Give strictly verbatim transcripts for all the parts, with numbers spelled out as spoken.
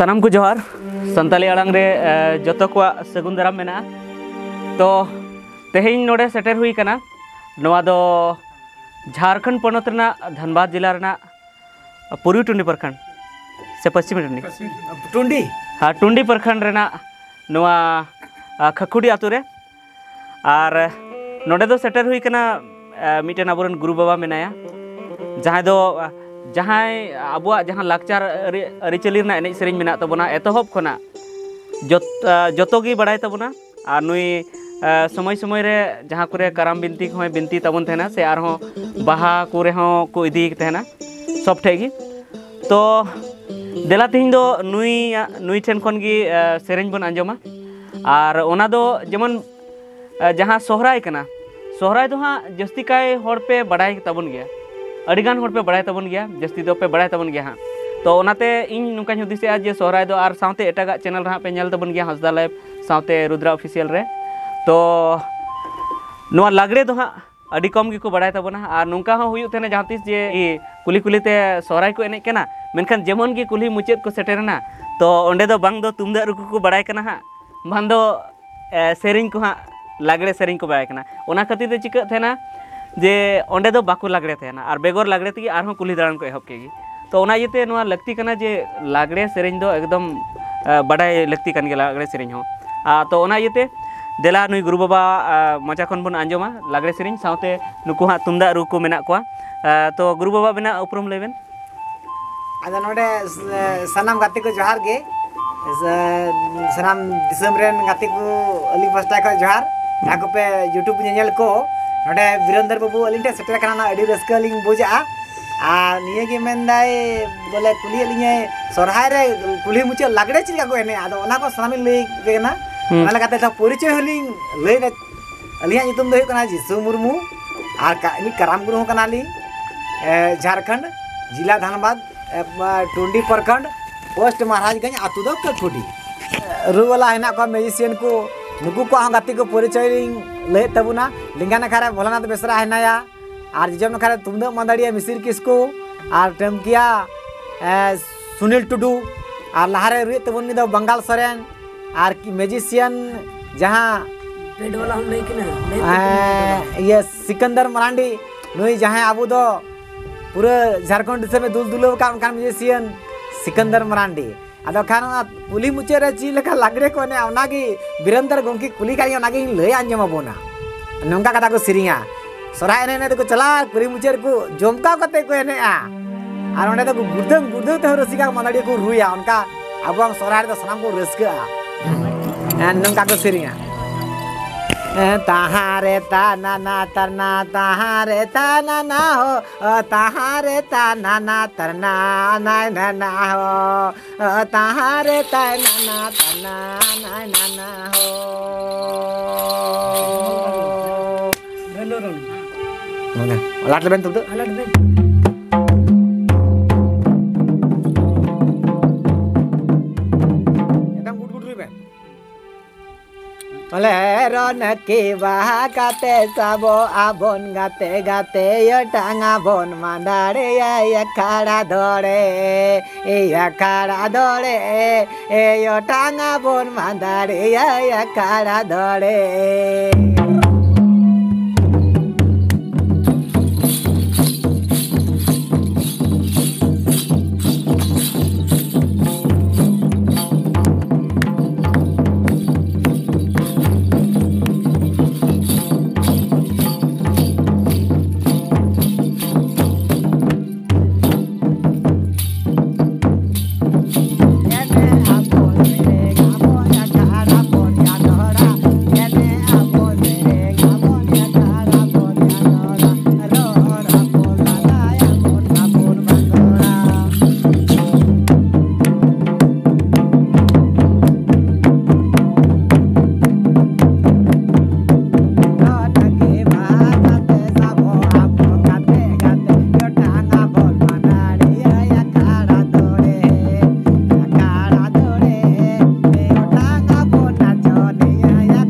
ᱥᱟᱱᱟᱢ ᱠᱚ ᱡᱚᱦᱟᱨ᱾ ᱥᱟᱱᱛᱟᱞᱤ ᱟᱲᱟᱝ ᱨᱮ ᱮ, ᱡᱚᱛᱚ ᱠᱚᱣᱟᱜ ᱥᱟᱹᱜᱩᱱ ᱫᱟᱨᱟᱢ ᱢᱮᱱᱟᱜᱼᱟ᱾ ᱛᱚ ᱛᱮᱦᱮᱧ ᱱᱚᱰᱮ ᱥᱮᱴᱮᱨ ᱦᱩᱭ ᱠᱟᱱᱟ᱾ ᱱᱚᱣᱟ ᱫᱚ ᱡᱷᱟᱲᱠᱷᱚᱸᱰ ᱯᱚᱱᱚᱛ ᱨᱮᱱᱟᱜ ᱫᱷᱟᱱᱵᱟᱫᱽ ᱡᱮᱞᱟ ᱨᱮᱱᱟᱜ ᱯᱩᱨᱩᱭ ᱴᱩᱸᱰᱤ ᱯᱨᱚᱠᱷᱚᱸᱰ ᱥᱮ ᱯᱚᱥᱪᱤᱢ ᱴᱩᱸᱰᱤ, ᱴᱩᱸᱰᱤ᱾ ᱦᱮᱸ, ᱴᱩᱸᱰᱤ ᱯᱨᱚᱠᱷᱚᱸᱰ ᱨᱮᱱᱟᱜ ᱱᱚᱣᱟ ᱟ, ᱠᱷᱟᱹᱠᱷᱩᱲᱤ ᱟᱛᱳ ᱨᱮ᱾ ᱟᱨ ᱱᱚᱰᱮ ᱫᱚ ᱥᱮᱴᱮᱨ ᱦᱩᱭ ᱠᱟᱱᱟ, ᱟ, ᱢᱤᱫᱴᱮᱱ ᱟᱵᱚᱨᱮᱱ ᱜᱩᱨᱩ ᱵᱟᱵᱟ ᱢᱮᱱᱟᱭᱟ, ᱡᱟᱦᱟᱸᱭ ᱫᱚ, ᱟ, ᱡᱟᱦᱟᱸᱭ ᱟᱵᱚᱣᱟᱜ ᱡᱟᱦᱟᱸ ᱞᱟᱠᱪᱟᱨ ᱟᱹᱨᱤ-, ᱟᱹᱨᱤᱪᱟᱹᱞᱤ ᱨᱮᱱᱟᱜ ᱮᱱᱮᱡ ᱥᱮᱨᱮᱧ ᱢᱮᱱᱟᱜ ᱛᱟᱵᱚᱱᱟ, ᱮᱛᱚᱦᱚᱵ ᱠᱷᱚᱱᱟᱜ ᱡᱚᱛ-, ᱟ, ᱡᱚᱛᱚ ᱜᱮ ᱵᱟᱲᱟᱭ ᱛᱟᱵᱚᱱᱟ᱾ ᱟᱨ ᱱᱩᱭ, ᱟ, ᱥᱚᱢᱚᱭ ᱥᱚᱢᱚᱭ ᱨᱮ ᱡᱟᱦᱟᱸ ᱠᱚᱨᱮ ᱠᱟᱨᱟᱢ ᱵᱤᱱᱛᱤ ᱠᱚᱦᱚᱸᱭ ᱵᱤᱱᱛᱤ ᱛᱟᱵᱚᱱ ᱛᱟᱦᱮᱱᱟ, ᱥᱮ ᱟᱨᱦᱚᱸ ᱵᱟᱦᱟ ᱠᱚᱨᱮ ᱦᱚᱸ ᱠᱚ ᱤᱫᱤᱭᱮ ᱛᱟᱦᱮᱱᱟ, ᱥᱚᱵ ᱴᱷᱮᱡ ᱜᱮ᱾ ᱛᱚ ᱫᱮᱞᱟ ᱛᱮᱦᱮᱧ ᱫᱚ ᱱᱩᱭ, ᱱᱩᱭ ᱴᱷᱮᱱ ᱠᱷᱚᱱ ᱜᱮ, ᱟ, ᱥᱮᱨᱮᱧ ᱵᱚᱱ ᱟᱸᱡᱚᱢᱟ᱾ ᱟᱨ ᱚᱱᱟ ᱫᱚ ᱡᱮᱢᱚᱱ, ᱟ, ᱡᱟᱦᱟᱸ ᱥᱚᱦᱨᱟᱭ ᱠᱟᱱᱟ, ᱥᱚᱦᱨᱟᱭ ᱫᱚ ᱦᱟᱸᱜ ᱡᱟᱹᱥᱛᱤ ᱠᱟᱭ ᱦᱚᱲ ᱯᱮ ᱵᱟᱲᱟᱭ ᱛᱟᱵᱚᱱ ᱜᱮᱭᱟ, ᱟᱹᱰᱤᱜᱟᱱ ᱦᱚᱲ ᱯᱮ ᱵᱟᱲᱟᱭ ᱛᱟᱵᱚᱱ ᱜᱮᱭᱟ, ᱡᱟᱹᱥᱛᱤ ᱫᱚᱯᱮ ᱵᱟᱲᱟᱭ ᱛᱟᱵᱚᱱ ᱜᱮᱭᱟ ᱦᱟᱸᱜ᱾ ᱛᱚ ᱚᱱᱟᱛᱮ ᱤᱧ ᱱᱚᱝᱠᱟᱧ ᱦᱩᱫᱤᱥᱮᱜᱼᱟ ᱡᱮ ᱥᱚᱦᱨᱟᱭ ᱫᱚ ᱟᱨ ᱥᱟᱶᱛᱮ ᱮᱴᱟᱜᱟᱜ ᱪᱮᱱᱮᱞ ᱨᱮ ᱦᱟᱸᱜ ᱯᱮ ᱧᱮᱞ ᱛᱟᱵᱚᱱ ᱜᱮᱭᱟ, ᱦᱟᱸᱥᱫᱟ ᱞᱟᱭᱤᱵᱷ ᱥᱟᱶᱛᱮ ᱨᱩᱫᱽᱨᱟ ᱚᱯᱷᱤᱥᱤᱭᱟᱞ ᱨᱮ᱾ ᱛᱚ ᱱᱚᱣᱟ ᱞᱟᱜᱽᱲᱮ ᱫᱚ ᱦᱟᱸᱜ ᱟᱹᱰᱤ ᱠᱚᱢ ᱜᱮᱠᱚ ᱵᱟᱲᱟᱭ ᱛᱟᱵᱚᱱᱟ᱾ ᱟᱨ ᱱᱚᱝᱠᱟ ᱦᱚᱸ ᱦᱩᱭᱩᱜ ᱛᱟᱦᱮᱱᱟ ᱡᱟᱦᱟᱸ ᱛᱤᱥ ᱡᱮ ᱤ, ᱠᱩᱞᱦᱤ ᱠᱩᱞᱦᱤ ᱛᱮ ᱥᱚᱦᱨᱟᱭ ᱠᱚ ᱮᱱᱮᱡ ᱠᱟᱱᱟ, ᱢᱮᱱᱠᱷᱟᱱ ᱡᱮᱢᱚᱱ ᱜᱮ ᱠᱩᱞᱦᱤ ᱢᱩᱪᱟᱹᱫ ᱠᱚ ᱥᱮᱴᱮᱨᱮᱱᱟ, ᱛᱚ ᱚᱸᱰᱮ ᱫᱚ ᱵᱟᱝ ᱫᱚ ᱛᱩᱢᱫᱟᱜ ᱨᱩ ᱠᱚᱠᱚ ᱵᱟᱲᱟᱭ ᱠᱟᱱᱟ ᱦᱟᱸᱜ, ᱵᱟᱝ ᱫᱚ, ᱮ, ᱥᱮᱨᱮᱧ ᱠᱚ ᱦᱟᱸᱜ, ᱞᱟᱜᱽᱲᱮ ᱥᱮᱨᱮᱧ ᱠᱚ ᱵᱟᱲᱟᱭ ᱠᱟᱱᱟ᱾ ᱚᱱᱟ ᱠᱷᱟᱹᱛᱤᱨ ᱛᱮ ᱪᱤᱠᱟᱹᱜ ᱛᱟᱦᱮᱱᱟ ᱡᱮ ᱚᱸᱰᱮ ᱫᱚ ᱵᱟᱠᱚ ᱞᱟᱜᱽᱲᱮ ᱛᱟᱦᱮᱱᱟ ᱟᱨ ᱵᱮᱜᱚᱨ ᱞᱟᱜᱽᱲᱮ ᱛᱮᱜᱮ ᱟᱨᱦᱚᱸ ᱠᱩᱞᱦᱤ ᱫᱟᱬᱟᱱ ᱠᱚ ᱮᱦᱚᱵ ᱠᱮᱫ ᱜᱮ᱾ ᱛᱚ ᱚᱱᱟ ᱤᱭᱟᱹᱛᱮ ᱱᱚᱣᱟ ᱞᱟᱹᱠᱛᱤ ᱠᱟᱱᱟ ᱡᱮ ᱞᱟᱜᱽᱲᱮ ᱥᱮᱨᱮᱧ ᱫᱚ ᱮᱠᱫᱚᱢ, ᱟ, ᱵᱟᱰᱟᱭ ᱞᱟᱹᱠᱛᱤ ᱠᱟᱱ ᱜᱮᱭᱟ, ᱞᱟᱜᱽᱲᱮ ᱥᱮᱨᱮᱧ ᱦᱚᱸ᱾ ᱟ, ᱛᱚ ᱚᱱᱟ ᱤᱭᱟᱹᱛᱮ ᱫᱮᱞᱟ ᱱᱩᱭ ᱜᱩᱨᱩ ᱵᱟᱵᱟ, ᱟ, ᱢᱚᱪᱟ ᱠᱷᱚᱱ ᱵᱚᱱ ᱟᱸᱡᱚᱢᱟ ᱞᱟᱜᱽᱲᱮ ᱥᱮᱨᱮᱧ, ᱥᱟᱶᱛᱮ ᱱᱩᱠᱩ ᱦᱟᱸᱜ ᱛᱩᱢᱫᱟᱜ ᱨᱩ ᱠᱚ ᱢᱮᱱᱟᱜ ᱠᱚᱣᱟ᱾ ᱟ, ᱛᱚ ᱜᱩᱨᱩ ᱵᱟᱵᱟ ᱟᱵᱮᱱᱟᱜ ᱩᱯᱨᱩᱢ ᱞᱟᱹᱭ ᱵᱮᱱ᱾ ᱟᱫᱚ ᱱᱚᱰᱮ ᱥ-, ᱥᱟᱱᱟᱢ ᱜᱟᱛᱮ ᱠᱚ ᱡᱚᱦᱟᱨ ᱜᱮ᱾ ᱥ-, ᱥᱟᱱᱟᱢ ᱫᱤᱥᱚᱢ ᱨᱮᱱ ᱜᱟᱛᱮ ᱠᱚ ᱟᱹᱞᱤᱧ ᱯᱟᱥᱴᱟ ᱠᱷᱚᱱ ᱡᱚᱦᱟᱨ᱾ ᱡᱟᱦᱟᱸ ᱠᱚᱯᱮ YouTube ᱧᱮᱧᱮᱞ ᱠᱚ, ᱱᱚᱰᱮ ᱵᱤᱨᱮᱱᱫᱚᱨ ᱵᱟᱹᱵᱩ ᱟᱹᱞᱤᱧ ᱴᱷᱮᱱ ᱥᱮᱴᱮᱨ ᱟᱠᱟᱱᱟ, ᱚᱱᱟ ᱟᱹᱰᱤ ᱨᱟᱹᱥᱠᱟᱹ ᱞᱤᱧ ᱵᱩᱡᱽ ᱮᱫᱼᱟ᱾ ᱟᱨ ᱱᱤᱭᱟᱹ ᱜᱮ ᱢᱮᱱᱫᱟᱭ, ᱵᱚᱞᱮ ᱠᱩᱞᱤᱭᱮᱫ ᱞᱤᱧᱟᱭ, ᱥᱚᱨᱦᱟᱭ ᱨᱮ ᱠᱩᱞᱦᱤ ᱢᱩᱪᱟᱹᱫ ᱞᱟᱜᱽᱲᱮ ᱪᱮᱫ ᱞᱮᱠᱟ ᱠᱚ ᱮᱱᱮᱡᱼᱟ? ᱟᱫᱚ ᱚᱱᱟ ᱠᱚ ᱥᱟᱱᱟᱢ ᱞᱤᱧ ᱞᱟᱹᱭ ᱟᱯᱮ ᱠᱟᱱᱟ᱾ ᱦᱩᱸ᱾ ᱚᱱᱟ ᱞᱮᱠᱟᱛᱮ ᱫᱚ ᱯᱚᱨᱤᱪᱚᱭ ᱦᱚᱸᱞᱤᱧ ᱞᱟᱹᱭ ᱮᱫᱟ᱾ ᱟᱹᱞᱤᱧᱟᱜ ᱧᱩᱛᱩᱢ ᱫᱚ ᱦᱩᱭᱩᱜ ᱠᱟᱱᱟ ᱡᱤᱥᱩ ᱢᱩᱨᱢᱩ, ᱟᱨ ᱠᱟ-, ᱢᱤᱫ ᱠᱟᱨᱟᱢ ᱜᱩᱨᱩ ᱦᱚᱸ ᱠᱟᱱᱟᱞᱤᱧ᱾ ᱮ, ᱡᱷᱟᱲᱠᱷᱚᱸᱰ, ᱡᱮᱞᱟ ᱫᱷᱟᱱᱵᱟᱫᱽ, ᱮ, ᱴᱩᱱᱰᱤ ᱯᱨᱚᱠᱷᱚᱸᱰ, ᱯᱳᱥᱴ ᱢᱟᱦᱟᱨᱟᱡᱽᱜᱚᱸᱡᱽ, ᱟᱹᱛᱩ ᱫᱚ ᱠᱟᱹᱠᱷᱩᱰᱤ᱾ ᱨᱩ ᱵᱟᱞᱟ ᱦᱮᱱᱟᱜ ᱠᱚᱣᱟ, ᱢᱮᱡᱤᱥᱤᱭᱟᱱ ᱠᱚ, ᱱᱩᱠᱩ ᱠᱚᱣᱟᱜ ᱦᱚᱸ ᱜᱟᱛᱮ ᱠᱚ ᱯᱚᱨᱤᱪᱚᱭ ᱞᱤᱧ ᱞᱟᱹᱭᱮᱫ ᱛᱟᱵᱚᱱᱟ᱾ ᱞᱮᱸᱜᱟ ᱱᱟᱠᱷᱟ ᱨᱮ ᱵᱷᱳᱞᱟᱱᱟᱛᱷ ᱵᱮᱥᱨᱟ ᱦᱮᱱᱟᱭᱟ, ᱟᱨ ᱡᱚᱡᱚᱢ ᱱᱟᱠᱷᱟ ᱨᱮ ᱛᱩᱢᱫᱟᱹᱜ ᱢᱟᱹᱫᱟᱹᱲᱤᱭᱟᱹ ᱢᱤᱥᱤᱨ ᱠᱤᱥᱠᱩ, ᱟᱨ ᱴᱟᱹᱢᱠᱤᱭᱟ, ᱮ, ᱥᱩᱱᱤᱞ ᱴᱩᱰᱩ᱾ ᱟᱨ ᱞᱟᱦᱟᱨᱮ ᱨᱩᱭᱮᱫ ᱛᱟᱵᱚᱱ ᱩᱱᱤ ᱫᱚ ᱵᱟᱝᱜᱟᱞ ᱥᱚᱨᱮᱱ, ᱟᱨ ᱠᱤ ᱢᱮᱡᱤᱥᱤᱭᱟᱱ ᱡᱟᱦᱟᱸ, ᱵᱮᱰ ᱵᱟᱞᱟ ᱦᱚᱸ ᱞᱟᱹᱭ ᱠᱤᱱᱟ, ᱞᱟᱹᱭ ᱮᱸ, ᱤᱭᱟᱹ ᱥᱤᱠᱟᱱᱫᱟᱨ ᱢᱟᱨᱟᱱᱰᱤ, ᱱᱩᱭ ᱡᱟᱦᱟᱸᱭ ᱟᱵᱚ ᱫᱚ ᱯᱩᱨᱟᱹ ᱡᱷᱟᱲᱠᱷᱚᱸᱰ ᱫᱤᱥᱚᱢᱮ ᱫᱩᱞ ᱫᱩᱞᱟᱹᱣ ᱟᱠᱟᱫ ᱚᱱᱠᱟᱱ ᱢᱮᱡᱤᱥᱤᱭᱟᱱ ᱥᱤᱠᱟᱱᱫᱟᱨ ᱢᱟᱨᱟᱱᱰᱤ᱾ ᱟᱫᱚ ᱠᱷᱟᱱ ᱚᱱᱟ ᱠᱩᱞᱦᱤ ᱢᱩᱪᱟᱹᱫ ᱨᱮ ᱪᱮᱫ ᱞᱮᱠᱟ ᱞᱟᱜᱽᱲᱮ ᱠᱚ ᱮᱱᱮᱡᱼᱟ, ᱚᱱᱟᱜᱮ ᱵᱤᱨᱮᱱᱫᱨ ᱜᱚᱢᱠᱮ ᱠᱩᱞᱤ ᱠᱟᱜ ᱞᱤᱧᱟ, ᱚᱱᱟᱜᱤᱧ ᱞᱟᱹᱭ ᱟᱸᱡᱚᱢ ᱟᱵᱚᱱᱟ᱾ ᱱᱚᱝᱠᱟ ᱠᱟᱛᱷᱟ ᱠᱚ ᱥᱮᱨᱮᱧᱟ, ᱥᱚᱨᱦᱟᱭ ᱮᱱᱮᱡ ᱮᱱᱮᱡ ᱛᱮᱠᱚ ᱪᱟᱞᱟᱜᱼᱟ, ᱠᱩᱞᱦᱤ ᱢᱩᱪᱟᱹᱫ ᱨᱮᱠᱚ ᱡᱚᱢᱠᱟᱣ ᱠᱟᱛᱮ ᱠᱚ ᱮᱱᱮᱡᱼᱟ᱾ ᱟᱨ ᱚᱸᱰᱮ ᱫᱚ ᱜᱩᱲᱫᱟᱹᱝ ᱜᱩᱲᱫᱟᱹᱝ ᱛᱮᱦᱚᱸ ᱨᱩᱥᱤᱠᱟ ᱢᱟᱹᱫᱟᱹᱲᱤᱭᱟᱹ ᱠᱚ ᱨᱩᱭᱟ, ᱚᱱᱠᱟ ᱟᱵᱚᱣᱟᱜ ᱥᱚᱨᱦᱟᱭ ᱨᱮᱫᱚ ᱥᱟᱱᱟᱢ ᱠᱚ ᱨᱟᱹᱥᱠᱟᱹᱜᱼᱟ᱾ ᱦᱮᱸ, ᱱᱚᱝᱠᱟ ᱠᱚ ᱥᱮᱨᱮᱧᱟ᱾ ᱦᱮᱸ, ᱛᱟᱦᱟᱸ ᱨᱮ ᱛᱟ ᱱᱟ ᱱᱟ ᱛᱟᱨ ᱱᱟ, ᱛᱟᱦᱟᱸ ᱨᱮ ᱛᱟ ᱱᱟ ᱱᱟ ᱦᱳ, ᱚ, ᱛᱟᱦᱟᱸ ᱨᱮ ᱛᱟ ᱱᱟ ᱱᱟ ᱛᱟᱨ ᱱᱟ, ᱱᱟᱭ ᱱᱟ ᱱᱟ ᱦᱳ, ᱚ, ᱛᱟᱦᱟᱸ ᱨᱮ ᱛᱟᱭ ᱱᱟ ᱱᱟ ᱛᱟᱨ ᱱᱟ, ᱱᱟᱭ ᱱᱟ ᱱᱟ ᱦᱳ᱾ ᱞᱟᱴ ᱞᱮᱵᱮᱱ ᱛᱩᱫᱩᱜ᱾ ᱮᱠᱫᱚᱢ ᱜᱩᱰ ᱜᱩᱰ ᱨᱩᱭ ᱵᱮᱱ᱾ ᱵᱚᱞᱮ ᱨᱚᱱ ᱠᱤ ᱵᱟᱦᱟ ᱠᱟᱛᱮ ᱥᱟᱵᱚ ᱟᱵᱚᱱ ᱜᱟᱛᱮ ᱜᱟᱛᱮ ᱭᱚᱴᱟᱝ ᱟᱵᱚᱱ ᱢᱟᱸᱫᱟᱲᱮᱭᱟ ᱟᱠᱷᱟᱲᱟ ᱫᱚᱲᱮ, ᱟᱠᱷᱟᱲᱟ ᱫᱚᱲᱮ, ᱭᱚᱴᱟᱝ ᱟᱵᱚᱱ ᱢᱟᱸᱫᱟᱲᱮᱭᱟ ᱟᱠᱷᱟᱲᱟ ᱫᱚᱲᱮ᱾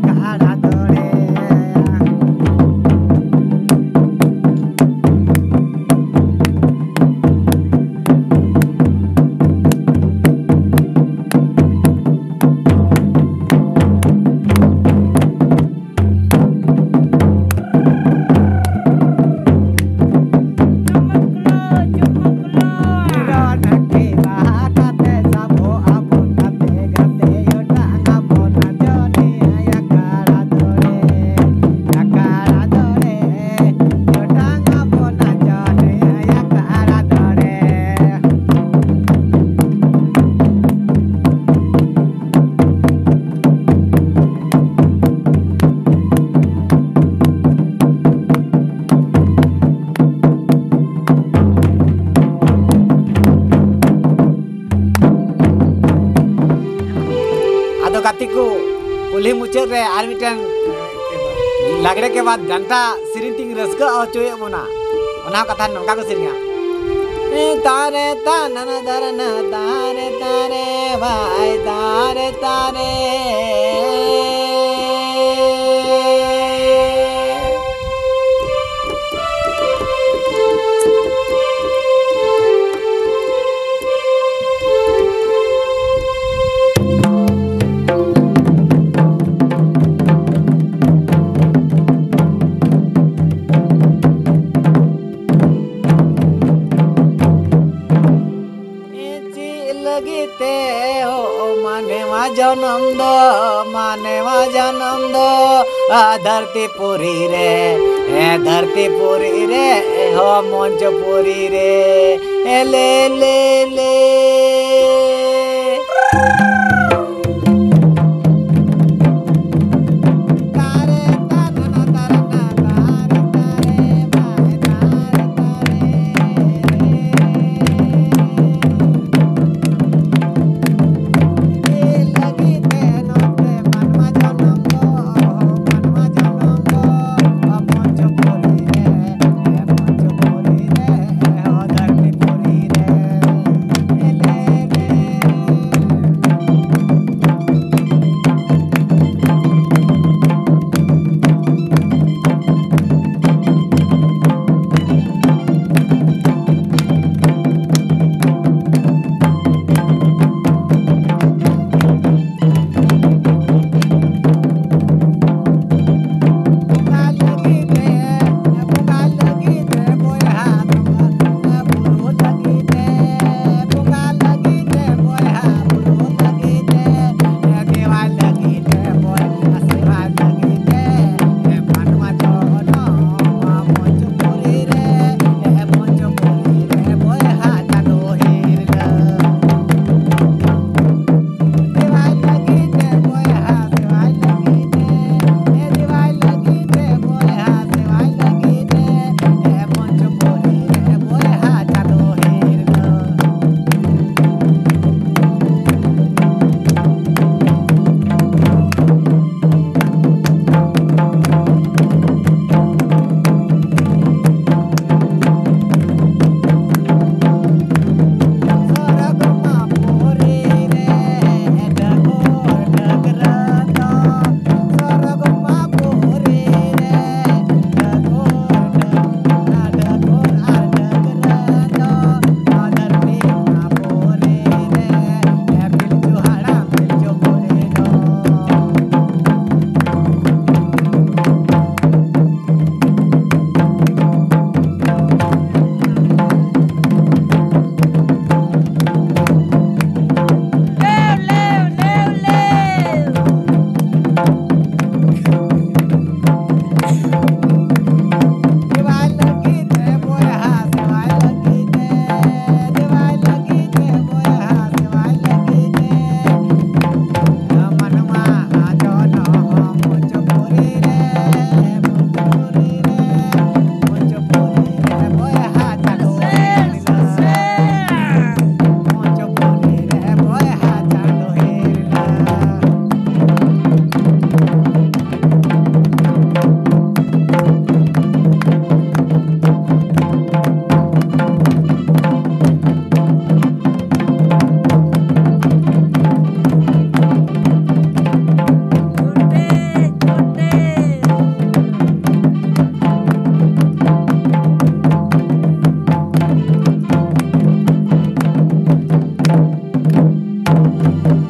ᱢᱩᱪᱟᱹᱫ ᱨᱮ ᱟᱨ ᱢᱤᱫᱴᱮᱱ ᱞᱟᱜᱽᱲᱮ ᱠᱮ ᱵᱟᱫ ᱰᱟᱱᱴᱟ ᱥᱮᱨᱮᱧ ᱛᱤᱧ ᱨᱟᱹᱥᱠᱟᱹ ᱦᱚᱪᱚᱭᱮᱫ ᱵᱚᱱᱟ᱾ ᱚᱱᱟ ᱠᱟᱛᱷᱟ ᱱᱚᱝᱠᱟ ᱠᱚ ᱥᱮᱨᱮᱧᱟ, ᱛᱟᱨᱮ ᱛᱟᱱᱟ ᱫᱟᱨᱱᱟ ᱛᱟᱨᱮ ᱛᱟᱨᱮ ᱵᱷᱟᱭ ᱛᱟᱨᱮ ᱛᱟᱨᱮ᱾ ᱪᱮᱫ ᱞᱟᱹᱜᱤᱫ ᱛᱮ ᱦᱳ ᱢᱟᱱᱮᱣᱟ ᱡᱚᱱᱚᱢ ᱫᱚ, ᱢᱟᱱᱮᱣᱟ ᱡᱚᱱᱚᱢ ᱫᱚ, ᱟ, ᱫᱷᱟᱹᱨᱛᱤ ᱯᱩᱨᱤ ᱨᱮ, ᱮ, ᱫᱷᱟᱹᱨᱛᱤ ᱯᱩᱨᱤ ᱨᱮ, ᱮ, ᱦᱳ ᱢᱚᱧᱪᱚ ᱯᱩᱨᱤ ᱨᱮ, ᱮ, ᱞᱮ, ᱞᱮ, ᱞᱮ᱾